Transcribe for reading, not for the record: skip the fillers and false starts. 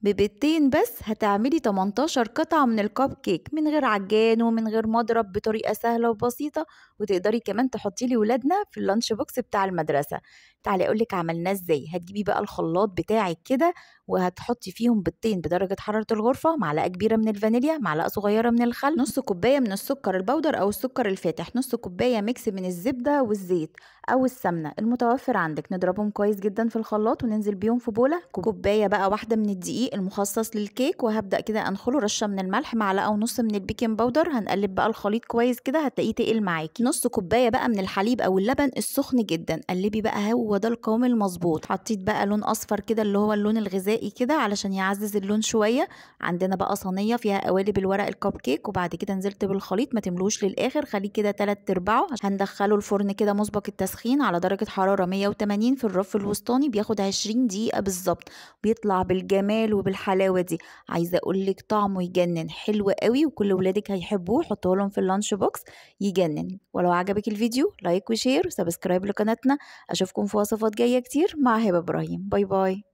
ببيضتين بس هتعملي 18 قطعة من الكب كيك من غير عجان ومن غير مضرب، بطريقة سهلة وبسيطة، وتقدري كمان تحطي لي ولادنا في ال lunch box بتاع المدرسة. تعالي اقولك عملناه ازاي. هتجيبي بقى الخلاط بتاعك كده وهتحطي فيهم بيضتين بدرجة حرارة الغرفة، معلقة كبيرة من الفانيليا، معلقة صغيرة من الخل، نص كوباية من السكر البودر او السكر الفاتح، نص كوباية mix من الزبدة والزيت او السمنة المتوفر عندك. نضربهم كويس جدا في الخلاط وننزل بيهم في بولة. كوباية بقى واحدة من الدقيق المخصص للكيك، وهبدأ كده انخله، رشة من الملح، معلقة ونص من ال baking powder. هنقلب بقى الخليط كويس كده هتلاقيه تقل معاكي. نص كوباية بقى من الحليب او اللبن السخن جدا، قلبي بقى هو ده القوام المظبوط. حطيت بقى لون اصفر كده اللي هو اللون الغذائي كده علشان يعزز اللون شوية. عندنا بقى صينية فيها قوالب الورق الكب كيك، وبعد كده نزلت بالخليط، ما تملوش للاخر، خليه كده 3/4. هندخله الفرن كده مسبق التسخين على درجة حرارة 180 في الرف الوسطاني، بياخد 20 دقيقة بالظبط، بيطلع بالجمال وبالحلاوة دي. عايزة اقولك طعمه يجنن، حلو قوي وكل ولادك هيحبوه. حطوه لهم في ال lunch box يجنن. ولو عجبك الفيديو like و share و subscribe لقناتنا. اشوفكم في وصفات جاية كتير مع هبة ابراهيم. bye bye.